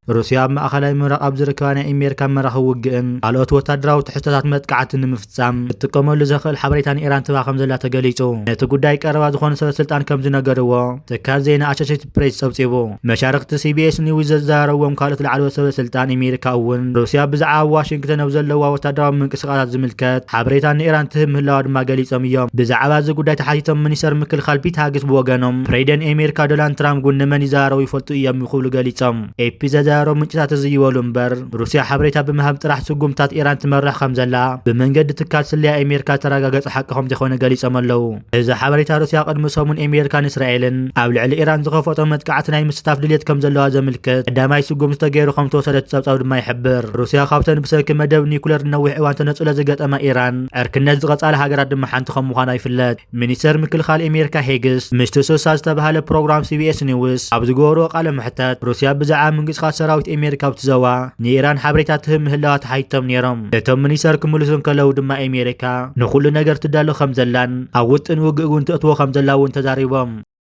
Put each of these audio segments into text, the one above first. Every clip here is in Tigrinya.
ሩስያ ኣብ ማእኸላይ ምብራቕ ኣብ ዝርከባ ናይ ኣሜሪካ መራኽብ ውግእን ካልኦት ወታደራዊ ትሕዝቶታት መጥቃዕቲ ንምፍጻም ክትጥቀመሉ ዘኽእል ሓበሬታ ንኢራን ትህባ ከም ዘላ ተገሊጹ። ነቲ ጉዳይ ቀረባ ዝኾኑ ሰበ ስልጣን ከም ዝነገርዎ ትካል ዜና ኣሶሼትድ ፕሬስ ጸብጺቡ። መሻርኽቲ ሲቢኤስ ኒውስ ዘዘራረብዎም ካልኦት ላዕለዎት ሰበ ስልጣን ኣሜሪካ እውን ሩስያ ብዛዕባ ዋሽንግተን ኣብ ዘለዋ ወታደራዊ ምንቅስቃሳት ዝምልከት ሓበሬታ ንኢራን ትህብ ምህላዋ ድማ ገሊጾም እዮም። ብዛዕባ እዚ ጉዳይ ተሓቲቶም ሚኒስተር ምክልኻል ፒት ሃግስ ብወገኖም ፕሬዚደንት ኣሜሪካ ዶናልድ ትራምፕ እውን ንመን ይዘራረቡ ይፈልጡ እዮም ክብሉ ገሊጾም። ኤፒ ዘዘራረቡ ምንጭታት እዚ ይበሉ እምበር ሩስያ ሓበሬታ ብምሃብ ጥራሕ ስጉምታት ኢራን ትመርሕ ከም ዘላ ብመንገዲ ትካል ስለያ ኣሜሪካ ተረጋገጸ ሓቂ ከም ዘይኮነ ገሊጾም ኣለዉ። እዚ ሓበሬታ ሩስያ ቅድሚ ሰሙን ኣሜሪካን እስራኤልን ኣብ ልዕሊ ኢራን ዝኸፈቶ መጥቃዕቲ ናይ ምስታፍ ድልየት ከም ዘለዋ ዘምልክት ቀዳማይ ስጉምቲ ተገይሩ ከም ተወሰደ እቲ ጸብጻብ ድማ ይሕብር። ሩስያ ካብተን ብሰንኪ መደብ ኒኩለር ንነዊሕ እዋን ተነጽሎ ዝገጠማ ኢራን ዕርክነት ዝቐጻለ ሃገራት ድማ ሓንቲ ከም ምዃና ይፍለጥ። ሚኒስተር ምክልኻል ኣሜሪካ ሄግስ ምስቲ ሶሳ ዝተባህለ ፕሮግራም ሲቢኤስ ኒውስ ኣብ ዝገበርዎ ቃለ መሕተት ሩስያ ብዛዕባ ምንቅስቃስ ሰራዊት ኣሜሪካ ኣብቲ ዞባ ንኢራን ሓበሬታ ትህብ ምህላዋ ተሓቲቶም ነይሮም። እቶም ሚኒስተር ክምልሱ እንከለዉ ድማ ኣሜሪካ ንኹሉ ነገር ትዳሎ ከም ዘላን ኣብ ውጥን ውግእ እውን ተእትዎ ከም ዘላ እውን ተዛሪቦም።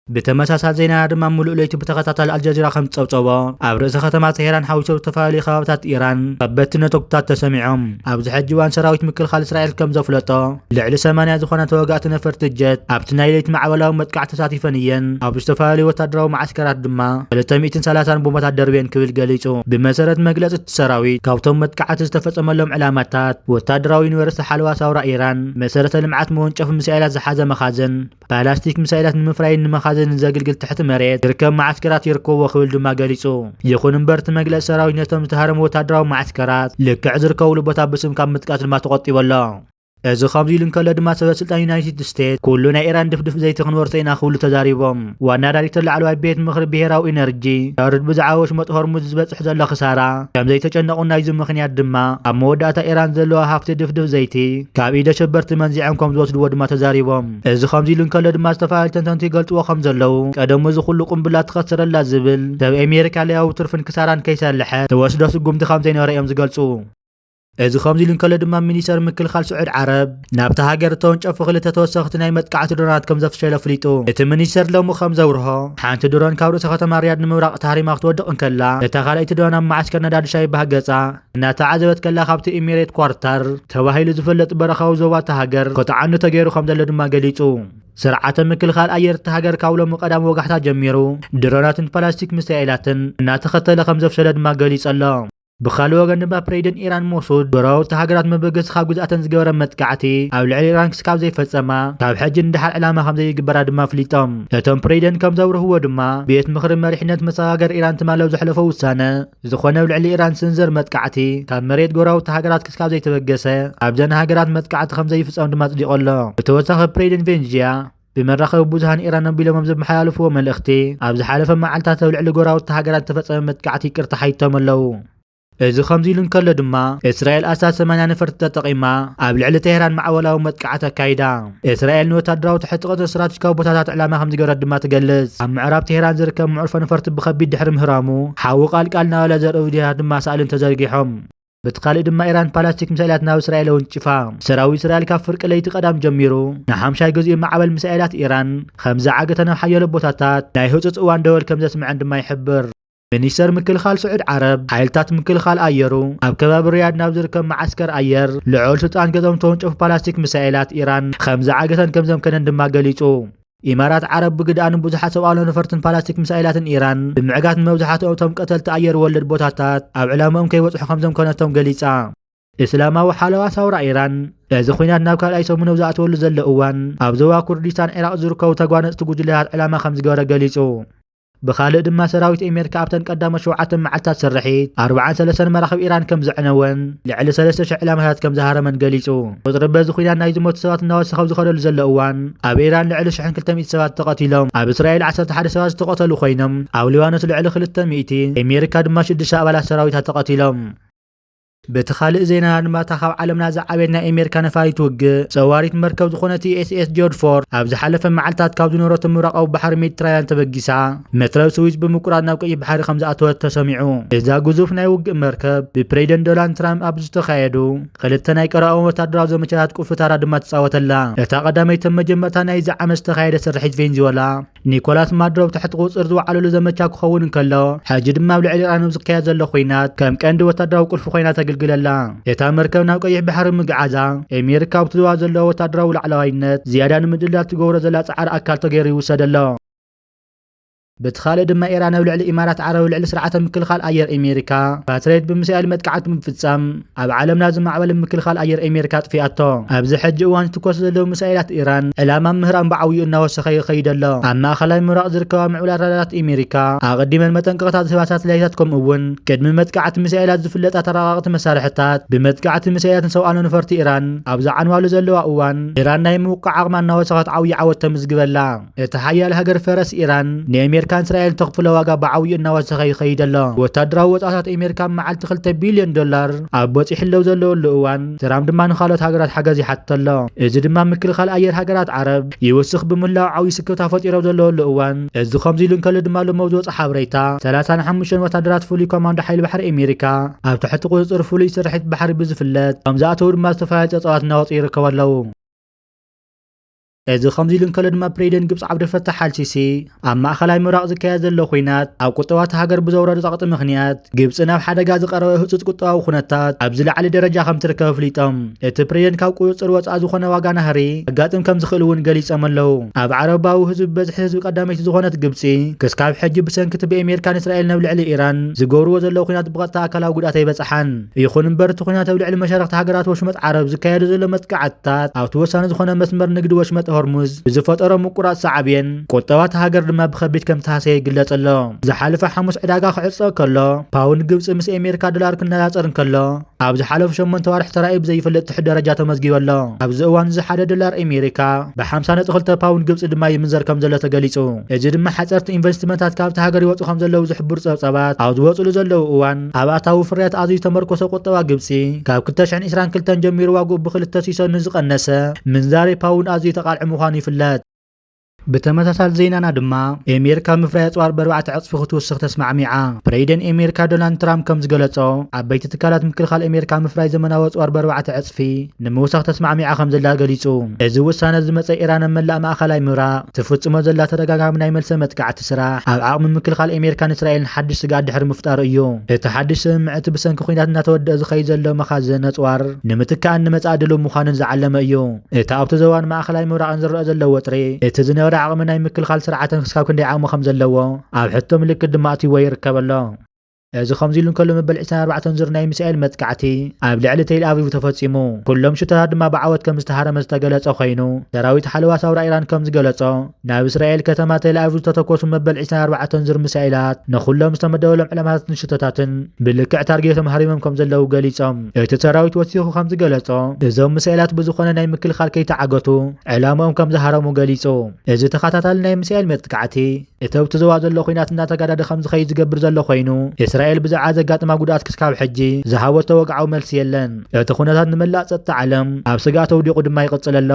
ብተመሳሳሊ ዜና ድማ ምሉእ ለይቲ ብተኸታታሊ ኣልጀዚራ ከም ዝጸብጸቦ ኣብ ርእሲ ከተማ ቴሄራን ሓዊሱ ኣብ ዝተፈላለዩ ከባብታት ኢራን ከበድቲ ነተጉታት ተሰሚዖም። ኣብዚ ሕጂ እዋን ሰራዊት ምክልኻል እስራኤል ከም ዘፍለጦ ልዕሊ ሰማንያ ዝኾና ተዋጋእቲ ነፈርቲ ጀት ኣብቲ ናይ ለይቲ ማዕበላዊ መጥቃዕቲ ተሳቲፈን እየን። ኣብ ዝተፈላለዩ ወታደራዊ መዓስከራት ድማ ክልተ ሚእትን ሰላሳን ቦምባታት ደርብየን ክብል ገሊጹ። ብመሰረት መግለጺ እቲ ሰራዊት ካብቶም መጥቃዕቲ ዝተፈጸመሎም ዕላማታት ወታደራዊ ዩኒቨርሲቲ ሓለዋ ሳውራ ኢራን፣ መሰረተ ልምዓት መወንጨፊ ሚሳኤላት ዝሓዘ መኻዝን፣ ባላስቲክ ሚሳይላት ንምፍራይን ንመኻዘንን ዘገልግል ትሕቲ መሬት ዝርከብ መዓስከራት ይርከብዎ ክብል ድማ ገሊጹ። ይኹን እምበር እቲ መግለጺ ሰራዊት ነቶም ዝተሃረሙ ወታደራዊ መዓስከራት ልክዕ ዝርከብሉ ቦታ ብስም ካብ ምጥቃስ ድማ ተቖጢቡ ኣሎ። እዚ ከምዚ ኢሉ እንከሎ ድማ ሰበ ስልጣን ዩናይትድ ስቴትስ ኩሉ ናይ ኢራን ድፍድፍ ዘይቲ ክንወርሶ ኢና ክብሉ ተዛሪቦም። ዋና ዳይሬክተር ላዕለዋይ ቤት ምኽሪ ብሄራዊ ኢነርጂ ዳውድ ብዛዕባ ወሽመጥ ሆርሙዝ ዝበጽሕ ዘሎ ክሳራ ከም ዘይተጨነቑ ናይዚ ምኽንያት ድማ ኣብ መወዳእታ ኢራን ዘለዋ ሃፍቲ ድፍድፍ ዘይቲ ካብ ኢደ ሸበርቲ መንዚዖም ከም ዝወስድዎ ድማ ተዛሪቦም። እዚ ከምዚ ኢሉ እንከሎ ድማ ዝተፈላለዩ ተንተንቲ ይገልጽዎ ከም ዘለዉ ቀደሙ እዚ ኩሉ ቁምብላ ትኸስረላ ዝብል ሰብ ኣሜሪካ ለያዊ ትርፍን ክሳራን ከይሰልሐ ተወስዶ ስጉምቲ ከም ዘይነበረ እዮም ዝገልጹ። እዚ ከምዚ ኢሉ እንከሎ ድማ ሚኒስተር ምክልኻል ስዑድ ዓረብ ናብታ ሃገር እተወንጨፉ ክልተ ተወሰኽቲ ናይ መጥቃዕቲ ድሮናት ከም ዘፍሸለ ኣፍሊጡ። እቲ ሚኒስተር ሎሚ ከም ዘብርሆ ሓንቲ ድሮን ካብ ርእሰ ከተማ ሪያድ ንምብራቕ ተሃሪማ ክትወድቕ እንከላ እታ ካልኣይቲ ድሮን ኣብ መዓስከር ነዳዲ ሻይባህ ገጻ እናተዓዘበት ከላ ካብቲ ኢሚሬት ኳርታር ተባሂሉ ዝፍለጥ በረኻዊ ዞባ እታ ሃገር ክትዓኑ ተገይሩ ከም ዘሎ ድማ ገሊጹ። ስርዓተ ምክልኻል ኣየር እታ ሃገር ካብ ሎሚ ቀዳም ወጋሕታ ጀሚሩ ድሮናትን ፓላስቲክ ሚሳኤላትን እናተኸተለ ከም ዘፍሸለ ድማ ገሊጹ ኣሎ። ብኻልእ ወገን ድማ ፕሬዚደንት ኢራን ሞሱድ ጎረባብቲ ሃገራት መበገሲ ካብ ግዝኣተን ዝገበረ መጥቃዕቲ ኣብ ልዕሊ ኢራን ክስካብ ዘይፈጸማ ካብ ሕጂ ንደሓር ዕላማ ከም ዘይግበራ ድማ ኣፍሊጦም። እቶም ፕሬዚደንት ከም ዘብርህዎ ድማ ቤት ምኽሪ መሪሕነት መሰጋገር ኢራን ትማሊ ኣብ ዘሕለፎ ውሳነ ዝኾነ ኣብ ልዕሊ ኢራን ስንዘር መጥቃዕቲ ካብ መሬት ጎረባብቲ ሃገራት ክስካብ ዘይተበገሰ ኣብዘን ሃገራት መጥቃዕቲ ከም ዘይፍጸም ድማ ኣጽዲቑ ኣሎ። ብተወሳኺ ፕሬዚደንት ቬንዝያ ብመራኸቢ ብዙሃን ኢራን ኣቢሎም ኣብ ዘመሓላለፍዎ መልእኽቲ ኣብ ዝሓለፈ መዓልታት ኣብ ልዕሊ ጎረባብቲ ሃገራት ዝተፈጸመ መጥቃዕቲ ይቅርታ ሓቲቶም ኣለዉ። እዚ ከምዚ ኢሉ እንከሎ ድማ እስራኤል ኣስታት ሰማንያ ነፈርቲ ተጠቒማ ኣብ ልዕሊ ቴህራን ማዕበላዊ መጥቃዕቲ ኣካይዳ። እስራኤል ንወታደራዊ ትሕቲ ቅትሪ ስትራቴጂካዊ ቦታታት ዕላማ ከም ዝገበረት ድማ ትገልጽ። ኣብ ምዕራብ ቴህራን ዝርከብ መዕርፎ ነፈርቲ ብኸቢድ ድሕሪ ምህራሙ ሓዊ ቃልቃል እናበለ ዘርእዩ ቪድዮታት ድማ ሳእልን ተዘርጊሖም። በቲ ካልእ ድማ ኢራን ፓላስቲክ ሚሳኤላት ናብ እስራኤል ኣወንጪፋ። ሰራዊት እስራኤል ካብ ፍርቂ ለይቲ ቀዳም ጀሚሩ ንሓምሻይ ግዜኡ ማዕበል ሚሳኤላት ኢራን ከም ዝዓገተን ኣብ ሓያሎ ቦታታት ናይ ህጹጽ እዋን ደወል ከም ዘስምዐን ድማ ይሕብር። ሚኒስተር ምክልኻል ስዑድ ዓረብ ሓይልታት ምክልኻል ኣየሩ ኣብ ከባቢ ሪያድ ናብ ዝርከብ መዓስከር ኣየር ልዑል ስልጣን ገጾም ተወንጨፉ ፓላስቲክ ሚሳኤላት ኢራን ከም ዝዓገተን ከም ዘምከነን ድማ ገሊጹ። ኢማራት ዓረብ ብግድኣ ንብዙሓት ሰብኣዊ ነፈርትን ፓላስቲክ ሚሳኤላትን ኢራን ብምዕጋት ንመብዛሕትኦም እቶም ቀተልቲ ኣየር ወለድ ቦታታት ኣብ ዕላምኦም ከይበጽሑ ከም ዘምከነቶም ገሊጻ። እስላማዊ ሓለዋ ሳውራ ኢራን እዚ ኲናት ናብ ካልኣይ ሰሙን ኣብ ዝኣተወሉ ዘሎ እዋን ኣብ ዞባ ኩርዲስታን ዒራቕ ዝርከቡ ተጓነጽቲ ጉጅለታት ዕላማ ከም ዝገበረ ገሊጹ። ብኻልእ ድማ ሰራዊት ኣሜሪካ ኣብተን ቀዳሞት ሸውዓተ መዓልታት ስርሒት ኣርብዓን ሰለስተን መራኽብ ኢራን ከም ዘዕነወን ልዕሊ ሰለስተ ሽሕ ዕላማታት ከም ዝሃረመን ገሊጹ። ቁጽሪ በዚ ኲናት ናይ ዝሞቱ ሰባት እናወሰኸ ኣብ ዝኸደሉ ዘሎ እዋን ኣብ ኢራን ልዕሊ ሽሕን ክልተ ሚእቲ ሰባት ተቐቲሎም፣ ኣብ እስራኤል ዓሰርተ ሓደ ሰባት ዝተቐተሉ ኮይኖም ኣብ ሊባኖስ ልዕሊ ክልተ ሚእቲ፣ ኣሜሪካ ድማ ሽዱሽተ ኣባላት ሰራዊታ ተቐቲሎም። በቲ ካልእ ዜናና ድማ እታ ካብ ዓለምና ዝዓበየት ናይ ኣሜሪካ ነፋሪት ውግእ ጸዋሪት መርከብ ዝኾነት ዩ ኤስ ኤስ ጆርጅ ፎርድ ኣብ ዝሓለፈ መዓልታት ካብ ዝነበረቶ ምብራቓዊ ባሕሪ ሜዲትራንያን ተበጊሳ መትረብ ስዊዝ ብምቁራጽ ናብ ቀይሕ ባሕሪ ከም ዝኣተወት ተሰሚዑ። እዛ ግዙፍ ናይ ውግእ መርከብ ብፕሬዚደንት ዶናልድ ትራምፕ ኣብ ዝተኻየዱ ክልተ ናይ ቀረባኦም ወታደራዊ ዘመቻታት ቁልፊ ተራ ድማ ትጻወተላ። እታ ቀዳመይቲ መጀመርታ ናይዚ ዓመት ዝተኻየደ ስርሒት ቬንዙዌላ ኒኮላስ ማዱሮ ኣብ ትሕቲ ቁጽጽር ዝወዓለሉ ዘመቻ ክኸውን እንከሎ፣ ሕጂ ድማ ኣብ ልዕሊ ኢራን ኣብ ዝካየድ ዘሎ ኲናት ከም ቀንዲ ወታደራዊ ቁልፊ ኮይና ተገልግል ኣላ። እታ መርከብ ናብ ቀይሕ ባሕሪ ምግዓዛ፣ ኣሜሪካ ኣብቲ ዞባ ዘለዎ ወታደራዊ ላዕለዋይነት ዝያዳ ንምድልዳል ትገብሮ ዘላ ጻዕሪ ኣካል ተገይሩ ይውሰድ ኣሎ። በቲ ካልእ ድማ ኢራን ኣብ ልዕሊ ኢማራት ዓረብ ኣብ ልዕሊ ስርዓተ ምክልኻል ኣየር ኣሜሪካ ፓትሪየት ብሚሳኤል መጥቃዕቲ ብምፍጻም ኣብ ዓለምና ዝማዕበለ ምክልኻል ኣየር ኣሜሪካ ኣጥፊኣቶ። ኣብዚ ሕጂ እዋን ዝትኮሱ ዘለዉ ሚሳኤላት ኢራን ዕላማ ምህራም ብዓብዩ እናወሰኸ ይኸይድ ኣሎ። ኣብ ማእኸላይ ምብራቕ ዝርከባ ምዕቡላት ራዳራት ኣሜሪካ ኣቐዲመን መጠንቀቕታ ዝህባ ሳተላይታት ከምኡ እውን ቅድሚ መጥቃዕቲ ሚሳኤላት ዝፍለጣ ተራቐቕቲ መሳርሕታት ብመጥቃዕቲ ሚሳኤላት ንሰብኣዊ ነፈርቲ ኢራን ኣብ ዝዓንዋሉ ዘለዋ እዋን ኢራን ናይ ምውቃዕ ዓቕማ እናወሰኸት ዓብዪ ዓወት ተምዝግበላ። እታ ሓያል ሃገር ፈረስ ኢራን ንኣሜሪካን እስራኤልን ተኽፍሎ ዋጋ ብዓብዩ እናወሰኸ ይኸይድ ኣሎ። ወታደራዊ ወጻእታት ኣሜሪካ ኣብ መዓልቲ ክልተ ቢልዮን ዶላር ኣብ በጺሑ ኣለዉ ዘለወሉ እዋን፣ ትራምፕ ድማ ንኻልኦት ሃገራት ሓገዝ ይሓትት ኣሎ። እዚ ድማ ምክልኻል ኣየር ሃገራት ዓረብ ይውስኽ ብምህላው ዓብዩ ስክፍታ ፈጢሩ ኣብ ዘለወሉ እዋን፣ እዚ ከምዚ ኢሉ እንከሎ ድማ ሎሚ ኣብ ዝወጸ ሓበሬታ፣ ሰላሳን ሓሙሽተን ወታደራት ፍሉይ ኮማንዶ ሓይሊ ባሕሪ ኣሜሪካ ኣብ ትሕቲ ቁጽጽር ፍሉይ ስርሒት ባሕሪ ብዝፍለጥ ከም ዝኣተዉ ድማ ዝተፈላለዩ ጸብጻባት እናወጹ ይርከቡ ኣለዉ። እዚ ከምዚ ኢሉ እንከሎ ድማ ፕሬዚደንት ግብፂ ዓብደልፈታሕ ኣልሲሲ ኣብ ማእኸላይ ምብራቕ ዝካየድ ዘሎ ኲናት ኣብ ቁጠባ እታ ሃገር ብዘውረዶ ጸቕጢ ምኽንያት ግብፂ ናብ ሓደጋ ዝቐረበ ህፁፅ ቁጠባዊ ኩነታት ኣብ ዝለዓለ ደረጃ ከም ትርከብ ኣፍሊጦም። እቲ ፕሬዚደንት ካብ ቁፅፅር ወፃኢ ዝኾነ ዋጋ ናህሪ ከጋጥም ከም ዝኽእል እውን ገሊጾም ኣለዉ። ኣብ ዓረባዊ ህዝቢ ብበዝሒ ህዝቢ ቀዳመይቲ ዝኾነት ግብፂ ክስካብ ሕጂ ብሰንኪ እቲ ብኣሜሪካን እስራኤልን ኣብ ልዕሊ ኢራን ዝገብርዎ ዘለዉ ኲናት ብቐጥታ ኣካላዊ ጉድኣት ኣይበፅሓን። ይኹን እምበር እቲ ኲናት ኣብ ልዕሊ መሻርኽቲ ሃገራት ወሽመጥ ዓረብ ዝካየዱ ዘሎ መጥቃዕትታት ኣብቲ ወሳኒ ዝኾነ መስመር ንግዲ ወሽመጥ ሆርሙዝ ብዝፈጠሮ ምቁራፅ ሳዕቤን ቁጠባ እታ ሃገር ድማ ብኸቢድ ከም ተሃሰየ ይግለፅ ኣሎ። ዝሓለፈ ሓሙስ ዕዳጋ ክዕፀ ከሎ ፓውንድ ግብፂ ምስ ኣሜሪካ ዶላር ክነፃፀር እንከሎ ኣብ ዝሓለፉ ሸሞንተ ዋርሒ ተራእዩ ብዘይፈልጥ ትሑት ደረጃ ተመዝጊቡ ኣሎ። ኣብዚ እዋን እዚ ሓደ ዶላር ኣሜሪካ ብ ሓምሳ ነጥቢ ክልተ ፓውንድ ግብፂ ድማ ይምንዘር ከም ዘሎ ተገሊፁ። እዚ ድማ ሓፀርቲ ኢንቨስትመንታት ካብቲ ሃገር ይወፁ ከም ዘለዉ ዝሕብሩ ፀብፃባት ኣብ ዝወፅሉ ዘለዉ እዋን ኣብ ኣታዊ ፍርያት ኣዝዩ ዝተመርኮሰ ቁጠባ ግብፂ ካብ ክልተ ሽሕን ዕስራን ክልተን ጀሚሩ ዋግኡ ብክልተ ሲሶ ንዝቐነሰ ምንዛሬ ፓውንድ ኣዝዩ ተቓልዒ ምዃኑ ይፍለጥ። ብተመሳሳሊ ዜናና ድማ ኣሜሪካ ምፍራይ ኣፅዋር ብኣርባዕተ ዕፅፊ ክትውስኽ ተስማዕሚዓ። ፕሬዚደንት ኣሜሪካ ዶናልድ ትራምፕ ከም ዝገለጾ ዓበይቲ ትካላት ምክልኻል ኣሜሪካ ምፍራይ ዘመናዊ ኣፅዋር ብኣርባዕተ ዕፅፊ ንምውሳኽ ተስማዕሚዓ ከም ዘላ ገሊጹ። እዚ ውሳነ ዝመጸ ኢራን ኣብ መላእ ማእኸላይ ምብራቕ ትፍጽሞ ዘላ ተደጋጋሚ ናይ መልሰ መጥቃዕቲ ስራሕ ኣብ ዓቕሚ ምክልኻል ኣሜሪካን እስራኤልን ሓድሽ ስግኣት ድሕሪ ምፍጣሩ እዩ። እቲ ሓድሽ ስምምዕ እቲ ብሰንኪ ኲናት እናተወደአ ዝኸይድ ዘሎ መኻዘን ኣፅዋር ንምትካእን ንመጻኢ ድሉው ምዃንን ዝዓለመ እዩ። እቲ ኣብቲ ዞባን ማእኸላይ ምብራቕን ዝረአ ዘሎ ወጥሪ፣ እቲ ዝነበረ ዓቕሚ ናይ ምክልኻል ስርዓተን ክሳብ ክንደይ ዓቕሚ ከም ዘለዎ ኣብ ሕቶ ምልክት ድማ ኣትይዎ ይርከብ ኣሎ። እዚ ከምዚ ኢሉ እንከሎ፣ መበል ዕስራን ኣርባዕተን ዙር ናይ ሚሳኤል መጥቃዕቲ ኣብ ልዕሊ ቴል ኣቪቭ ተፈጺሙ። ኩሎም ሽቶታት ድማ ብዓወት ከም ዝተሃረመ ዝተገለጸ ኮይኑ፣ ሰራዊት ሓለዋ ሳውራ ኢራን ከም ዝገለጾ፣ ናብ እስራኤል ከተማ ቴል ኣቪቭ ዝተተኮሱ መበል ዕስራን ኣርባዕተን ዙር ሚሳኤላት ንኹሎም ዝተመደበሎም ዕላማታትን ሽቶታትን ብልክዕ ታርጌቶም ሃሪሞም ከም ዘለዉ ገሊጾም። እቲ ሰራዊት ወሲኹ ከም ዝገለጾ፣ እዞም ሚሳኤላት ብዝኾነ ናይ ምክልኻል ከይተዓገቱ ዕላምኦም ከም ዝሃረሙ ገሊጹ። እዚ ተኸታታሊ ናይ ሚሳኤል መጥቃዕቲ፣ እቲ ኣብቲ ዞባ ዘሎ ኲናት እናተጋደደ ከም ዝኸይድ ዝገብር ዘሎ ኮይኑ፣ እስራኤል ብዛዕባ ዘጋጥማ ጉድኣት ክስካብ ሕጂ ዝሃበቶ ወግዓዊ መልሲ የለን። እቲ ኩነታት ንመላእ ጸጥታ ዓለም ኣብ ስግኣት ኣውዲቑ ድማ ይቕጽል ኣሎ።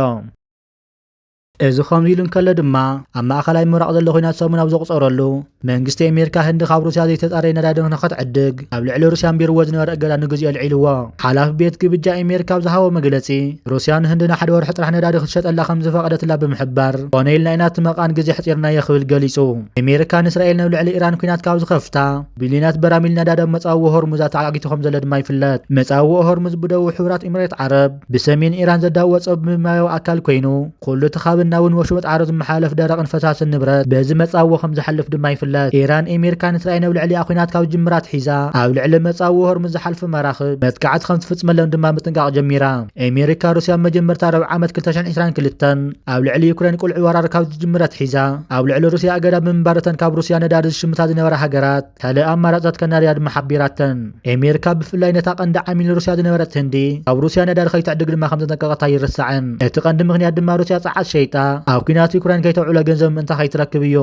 እዚ ከምዚ ኢሉ እንከሎ ድማ፣ ኣብ ማእኸላይ ምብራቕ ዘሎ ኲናት ሰሙን ኣብ ዘቑጸረሉ፣ መንግስቲ ኣሜሪካ ህንዲ ካብ ሩስያ ዘይተጻረየ ነዳዲ ንኸትዕድግ ኣብ ልዕሊ ሩስያ ኣንቢርዎ ዝነበረ እገዳ ንግዚኡ ኣልዒልዎ። ሓላፊ ቤት ግብጃ ኣሜሪካ ኣብ ዝሃቦ መግለጺ፣ ሩስያ ንህንዲ ንሓደ ወርሒ ጥራሕ ነዳዲ ክትሸጠላ ከም ዝፈቐደትላ ብምሕባር፣ ኮነ ኢልና ኢና እቲ መቓን ግዜ ኣሕጺርናዮ ክብል ገሊጹ። ኣሜሪካ ንእስራኤል ናብ ልዕሊ ኢራን ኲናት ካብ ዝኸፍታ፣ ቢልዮናት በራሚል ነዳዲ ኣብ መጻብቦ ሆርሙዝ ኣተዓጊቱ ከም ዘሎ ድማ ይፍለጥ። መጻብቦ ሆርሙዝ ብደቡብ ሕቡራት ኢሚሬት ዓረብ፣ ብሰሜን ኢራን ዘዳውቦ ጸቢብ ማያዊ ኣካል ኮይኑ፣ ኩሉ እቲ ካብ ናብን ወሽመጥ ዓረብ ዝመሓላለፍ ደረቕን ፈሳስን ንብረት በዚ መጻብቦ ከም ዝሓልፍ ድማ ይፍለጥ። ኢራን ኣሜሪካን እስራኤልን ኣብ ልዕሊኣ ኲናት ካብ ዝጅምራ ኣትሒዛ፣ ኣብ ልዕሊ መጻብቦ ሆርሙዝ ዝሓልፉ መራኽብ መጥቃዕቲ ከም ትፍጽመሎም ድማ ምጥንቃቕ ጀሚራ። ኣሜሪካ ሩስያ ኣብ መጀመርታ ርብዒ ዓመት ክልተ ሽሕን ዕስራን ክልተን ኣብ ልዕሊ ዩክሬን ቅሉዕ ወራር ካብ ዝጅምር ኣትሒዛ፣ ኣብ ልዕሊ ሩስያ እገዳ ብምንባረተን ካብ ሩስያ ነዳዲ ዝሽምታ ዝነበራ ሃገራት ካልእ ኣማራፅታት ከናድያ ድማ ሓቢራተን። ኣሜሪካ ብፍላይ ነታ ቀንዲ ዓሚል ሩስያ ዝነበረት ህንዲ፣ ካብ ሩስያ ነዳዲ ከይትዕድግ ድማ ከም ዘጠንቀቐታ ኣይርሳዕን። እቲ ቀንዲ ምኽንያት ድማ ሩስያ ጸዓት ሸይጣ ኣብ ኲናት ዩክሬን ከይተውዕሎ ገንዘብ ምእንታ ከይትረክብ እዩ።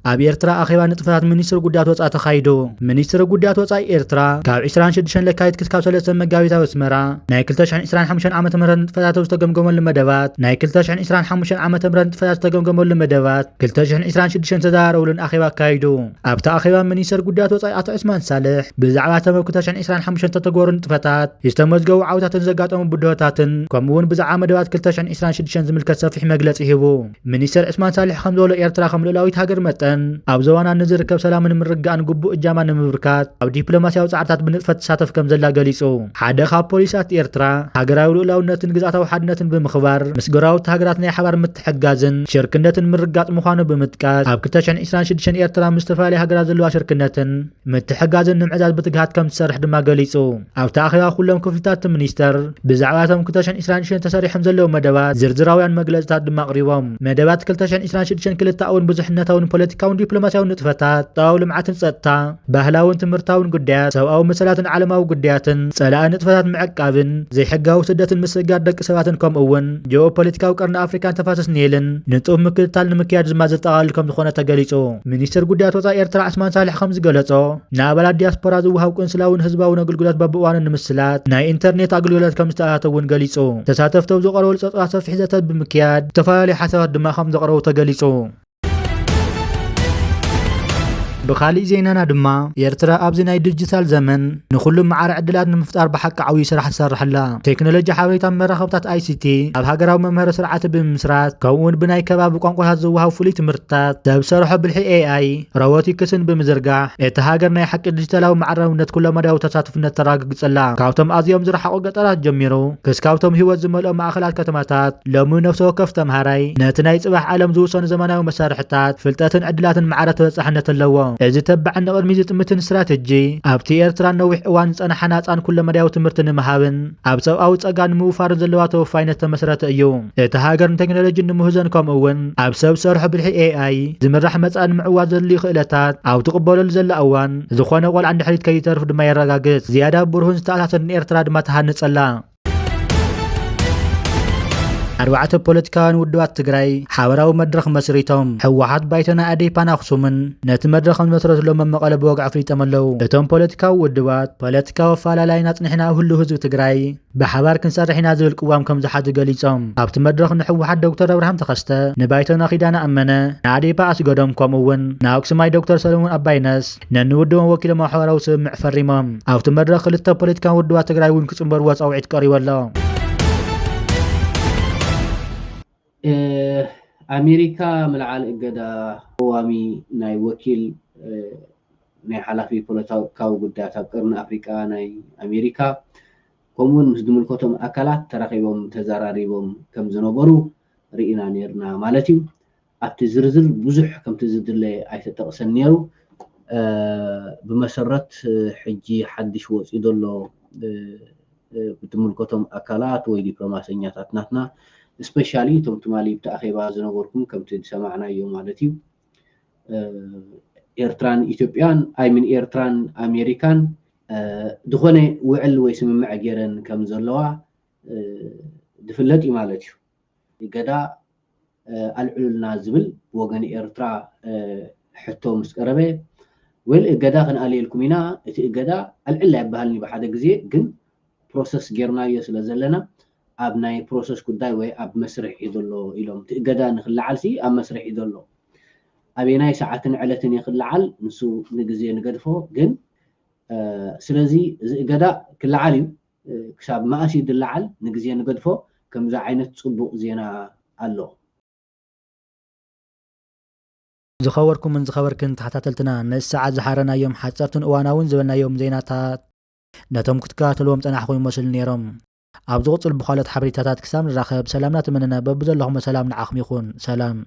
ኣብ ኤርትራ ኣኼባ ንጥፈታት ሚኒስትሪ ጉዳያት ወጻኢ ተኻይዱ። ሚኒስትሪ ጉዳያት ወጻኢ ኤርትራ ካብ ዕስራን ሽዱሽተን ለካቲት ክስካብ ሰለስተ መጋቢት ኣብ ኣስመራ ናይ ክልተ ሽሕን ዕስራን ሓሙሽተን ዓመተ ምህረት ንጥፈታት ኣብ ዝተገምገመሉ መደባት፣ ናይ ክልተ ሽሕን ዕስራን ሓሙሽተን ዓመተ ምህረት ንጥፈታት ዝተገምገመሉ መደባት፣ ክልተ ሽሕን ዕስራን ሽዱሽተን ዝተዘራረቡሉን ኣኼባ ኣካይዱ። ኣብቲ ኣኼባ ሚኒስትር ጉዳያት ወጻኢ ኣቶ ዑስማን ሳልሕ ብዛዕባ እቶም ኣብ ክልተ ሽሕን ዕስራን ሓሙሽተን ዝተተግበሩ ንጥፈታት፣ ዝተመዝገቡ ዓወታትን ዘጋጠሙ ብድሆታትን፣ ከምኡ እውን ብዛዕባ መደባት ክልተ ሽሕን ዕስራን ሽዱሽተን ዝምልከት ሰፊሕ መግለጺ ሂቡ። ሚኒስተር ዑስማን ሳልሕ ከም ዝበሎ፣ ኤርትራ ከም ልኡላዊት ሃገር መጠን፣ ኣብ ዞባና ንዝርከብ ሰላምን ምርግጋእን ግቡእ እጃማ ንምብርካት ኣብ ዲፕሎማስያዊ ጻዕርታት ብንጥፈት ትሳተፍ ከም ዘላ ገሊጹ። ሓደ ካብ ፖሊሲታት ኤርትራ፣ ሃገራዊ ልኡላውነትን ግዝኣታዊ ሓድነትን ብምኽባር፣ ምስ ጎረባብቲ ሃገራት ናይ ሓባር ምትሕግጋዝን ሽርክነትን ምርግጋጽ ምዃኑ ብምጥቃስ፣ ኣብ ክልተ ሽሕን ዕስራን ሽዱሽተን ኤርትራ ምስ ዝተፈላለያ ሃገራት ዘለዋ ሽርክነትን ምትሕግጋዝን ንምዕዛዝ ብትግሃት ከም ትሰርሕ ድማ ገሊጹ። ኣብቲ ኣኼባ ኩሎም ክፍልታት እቲ ሚኒስተር ብዛዕባ እቶም ክልተ ሽሕን ዕስራን ሽዱሽተን ተሰሪሖም ዘለዉ መደባት ዝርዝራውያን መግለጽታት ድማ ኣቕሪቦም። መደባት ክልተ ሽሕን ዕስራን ሽዱሽተን ክልተኣውን ብዙሕነታውን ፖለቲካውን ዲፕሎማስያውን ንጥፈታት፣ ቁጠባዊ ልምዓትን ጸጥታ፣ ባህላውን ትምህርታውን ጉዳያት፣ ሰብኣዊ መሰላትን ዓለማዊ ጉዳያትን፣ ጸላኢ ንጥፈታት ምዕቃብን ዘይሕጋዊ ስደትን ምስግጋር ደቂ ሰባትን ከምኡ እውን ጂኦፖለቲካዊ ቀርኒ ኣፍሪካን ተፋሰስ ኒልን ንጡፍ ምክትታል ንምክያድ ድማ ዘጠቓልል ከም ዝኾነ ተገሊጹ። ሚኒስትር ጉዳያት ወጻኢ ኤርትራ ዑስማን ሳልሕ ከም ዝገለጾ፣ ንኣባላት ዲያስፖራ ዝወሃብ ቁንስላውን ህዝባውን ኣገልግሎት በብእዋኑ ንምስላጥ ናይ ኢንተርኔት ኣገልግሎት ከም ዝተኣታተ እውን ገሊጹ። ተሳተፍቲ ኣብ ዝቐረበሉ ጸብጻባት ሰፊሕ ዘተ ብምክያድ ዝተፈላለዩ ሓሳባት ድማ ከም ዘቕረቡ ተገሊጹ። ብኻሊእ ዜናና ድማ፣ ኤርትራ ኣብዚ ናይ ዲጂታል ዘመን ንኹሉ ማዕረ ዕድላት ንምፍጣር ብሓቂ ዓብዪ ስራሕ ትሰርሕ ኣላ። ቴክኖሎጂ ሓበሬታን መራኸብታት፣ ኣይ ሲ ቲ፣ ኣብ ሃገራዊ መምሃሪ ስርዓት ብምምስራት፣ ከምኡውን ብናይ ከባቢ ቋንቋታት ዝወሃብ ፍሉይ ትምህርትታት፣ ሰብ ሰርሖ ብልሒ ኤ ኣይ፣ ሮቦቲክስን ብምዝርጋሕ፣ እታ ሃገር ናይ ሓቂ ዲጂታላዊ ማዕረውነት ኩለመዳያዊ ተሳትፍነት ተረጋግጽ ኣላ። ካብቶም ኣዝዮም ዝረሓቑ ገጠራት ጀሚሩ፣ ክስካብቶም ህይወት ዝመልኦ ማእኸላት ከተማታት፣ ሎሚ ነፍሲ ወከፍ ተምሃራይ ነቲ ናይ ጽባሕ ዓለም ዝውሰኑ ዘመናዊ መሳርሕታት፣ ፍልጠትን ዕድላትን ማዕረ ተበጻሕነት ኣለዎ። እዚ ተባዕን ንቕድሚት ዝጥምትን ስትራተጂ፣ ኣብቲ ኤርትራ ነዊሕ እዋን ዝጸንሓ ናጻን ኩለመዳያዊ ትምህርቲ ንምሃብን ኣብ ሰብኣዊ ጸጋ ንምውፋርን ዘለዋ ተወፋይነት ዝተመስረተ እዩ። እታ ሃገር ንቴክኖሎጂን ንምህዞን ከምኡ እውን ኣብ ሰብ ሰርሖ ብልሒ ኤ ኣይ ዝምራሕ መጻኢ ንምዕዋት ዘድልዩ ክእለታት ኣብ ትቕበለሉ ዘላ እዋን፣ ዝኾነ ቆልዓ ንድሕሪት ከይተርፍ ድማ የረጋግጽ። ዝያዳ ብሩህን ዝተኣሳሰርን ኤርትራ ድማ ትሃንጽ ኣላ። ኣርባዕተ ፖለቲካውያን ውድባት ትግራይ ሓበራዊ መድረኽ መስሪቶም። ህወሓት፣ ባይቶና፣ ኣዴፓን ኣኽሱምን ነቲ መድረኽ ከም ዝመስረትሎም ኣብ መቐለ ብወግዒ ኣፍሊጦም ኣለዉ። እቶም ፖለቲካዊ ውድባት፣ ፖለቲካዊ ኣፈላላይና ኣጽኒሕና ኣብ ህሉው ህዝቢ ትግራይ ብሓባር ክንሰርሕ ኢና ዝብል ቅዋም ከም ዝሓዙ ገሊጾም። ኣብቲ መድረኽ ንህወሓት ዶክተር ኣብርሃም ተኸስተ፣ ንባይቶና ኪዳነ ኣመነ፣ ንኣዴፓ ኣስገዶም፣ ከምኡ እውን ንኣክሱማይ ዶክተር ሰለሙን ኣባይነስ ነንውድቦም ወኪሎም ኣብ ሓበራዊ ስምምዕ ፈሪሞም። ኣብቲ መድረኽ ክልተ ፖለቲካዊ ውድባት ትግራይ እውን ክጽንበርዎ ጻውዒት ቀሪቡ ኣሎ። እ፣ ኣሜሪካ ምልዓል እገዳ ቀዋሚ ናይ ወኪል፣ እ፣ ናይ ሓላፊ ፖለቲካዊ ጉዳያት ኣብ ቀርኒ ኣፍሪቃ ናይ ኣሜሪካ፣ ከምኡውን ምስ ዝምልከቶም ኣካላት ተራኺቦም ተዘራሪቦም ከም ዝነበሩ ርኢና ነርና ማለት እዩ። ኣብቲ ዝርዝር ብዙሕ ከምቲ ዝድለ ኣይተጠቕሰን ነይሩ። እ፣ ብመሰረት፣ እ፣ ሕጂ ሓድሽ ወፂኡ ዘሎ፣ እ፣ እ፣ ብትምልከቶም ኣካላት ወይ ዲፕሎማሰኛታት ናትና፣ ስፔሻሊ እቶም ትማሊ ብቲ ኣኼባ ዝነበርኩም ከምቲ ዝሰማዕናዮ ማለት እዩ፣ እ፣ ኤርትራን ኢትዮጵያን፣ ኣይሚን ኤርትራን ኣሜሪካን፣ እ፣ ዝኾነ ውዕል ወይ ስምምዕ ገይረን ከም ዘለዋ፣ እ፣ ዝፍለጥ እዩ ማለት እዩ። እገዳ፣ እ፣ ኣልዕሉልና ዝብል ብወገን ኤርትራ፣ እ፣ ሕቶ ምስ ቀረበ፣ ዌል፣ እገዳ ክንኣልየልኩም ኢና፣ እቲ እገዳ ኣልዕል ኣይበሃልን እዩ ብሓደ ግዜ፣ ግን ፕሮሰስ ጌርናዮ ስለ ዘለና፣ ኣብ ናይ ፕሮሰስ ጉዳይ ወይ ኣብ መስርሕ እዩ ዘሎ ኢሎም። እቲ እገዳ ንክለዓልሲ ኣብ መስርሕ እዩ ዘሎ። ኣበየናይ ሰዓትን ዕለትን እዩ ክለዓል፣ ንሱ ንግዜ ንገድፎ፣ ግን፣ እ፣ ስለዚ እዚ እገዳ ክለዓል እዩ። እ፣ ክሳብ መኣስ እዩ ዝለዓል ንግዜ ንገድፎ። ከምዚ ዓይነት ጽቡቕ ዜና ኣሎ። ዝኸበርኩምን ዝኸበርክን ተኸታተልትና፣ ነዚ ሰዓት ዝሓረናዮም ሓጸርትን እዋናውን ዝበልናዮም ዜናታት ነቶም ክትከታተልዎም ጸናሕኩም ይመስሉ ነይሮም። ኣብ ዝቕጽል ብኻልኦት ሓበሬታታት ክሳብ ንራኸብ፣ ሰላምና ትምነና። በብዘለኹሞ ሰላም ንዓኹም ይኹን። ሰላም።